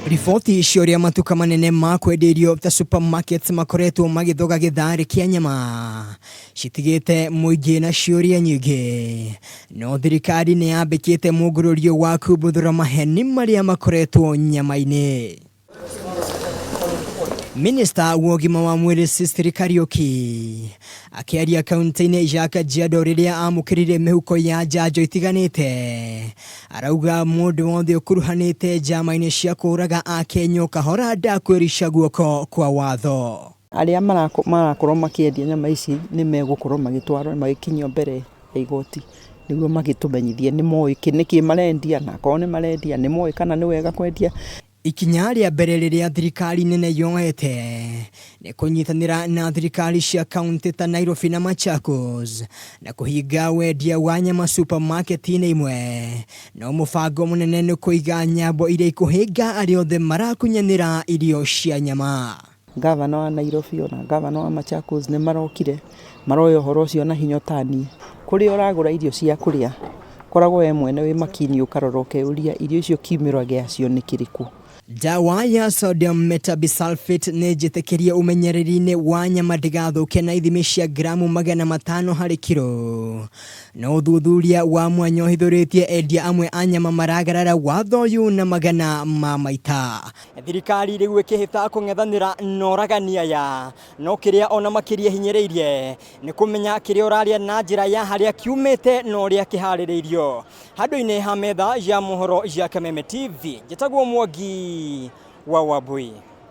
Riboti cia ũrĩa matuka manene ma kwendia irio ta supermarkets makoretwo magĩthoga gĩtharĩ kĩa nyama citigĩte mũingĩ na ciũria nyingĩ. No thirikari nĩ yambĩkĩte mũngũrũrio wa kumbuthũra maheni marĩa makoretwo nyama-inĩ. Minista wa ũgima wa mwĩrĩ Cecily Kariũki akĩaria kaunti-inĩ ya Kajiado rĩrĩa amũkĩrire mĩhuko ya njanjo itiganĩte arauga mũndũ wothe ũkuruhanĩte njama-inĩ cia kũũraga Akenya o kahora ndakwĩrica guoko kwa watho. Arĩa marakorwo makĩendia nyama ici nĩ megũkorwo magĩtwarwo magĩkinyio mbere ya igoti nĩguo magĩtũmenyithie nĩ moĩ nĩkĩ marendia na akorwo nĩ marendia nĩ moĩ kana nĩ wega kwendia. Ikinya rĩa mbere rĩrĩa thirikari nene yoete nĩ kũnyitanĩra na thirikari cia kaunti ta Nairobi na Machakos na kũhinga wendia wa nyama supermarket-inĩ imwe. No mũbango mũnene nĩ kũiga nyambo iria ikũhĩnga arĩa othe marakunyanĩra irio cia nyama. Ngavana wa Nairobi ona ngavana wa Machakos nĩ marokire maroya ũhoro ũcio na hinya ũtaniĩ. Kũrĩa ũragũra irio cia kũrĩa, koragwo we mwene wĩ makini ũkarora ũkeyũria irio icio kiumĩro gĩacio nĩ kĩrĩkũ. Ndawa ya sodium metabisulfite nĩ njĩtĩkĩrie ũmenyereri-inĩ wa nyama ndĩgathũke na ithimi cia gramu 500 harĩ kiro. No ũthuthuria wa mwanya ũhithũrĩtie endia amwe a nyama maragarara watho ũyũ na magana ma maita. Thirikari rĩu ĩkĩhĩta kũng'ethanĩra na oragani aya, no kĩrĩa ona makĩria hinyĩrĩirie nĩ kũmenya kĩrĩa ũrarĩa na njĩra ya harĩa kiumĩte na ũrĩa kĩharĩrĩirio. Handũ-inĩ ha metha ya mohoro ya Kameme TV, njĩtagwo Mwangi wa Wambui.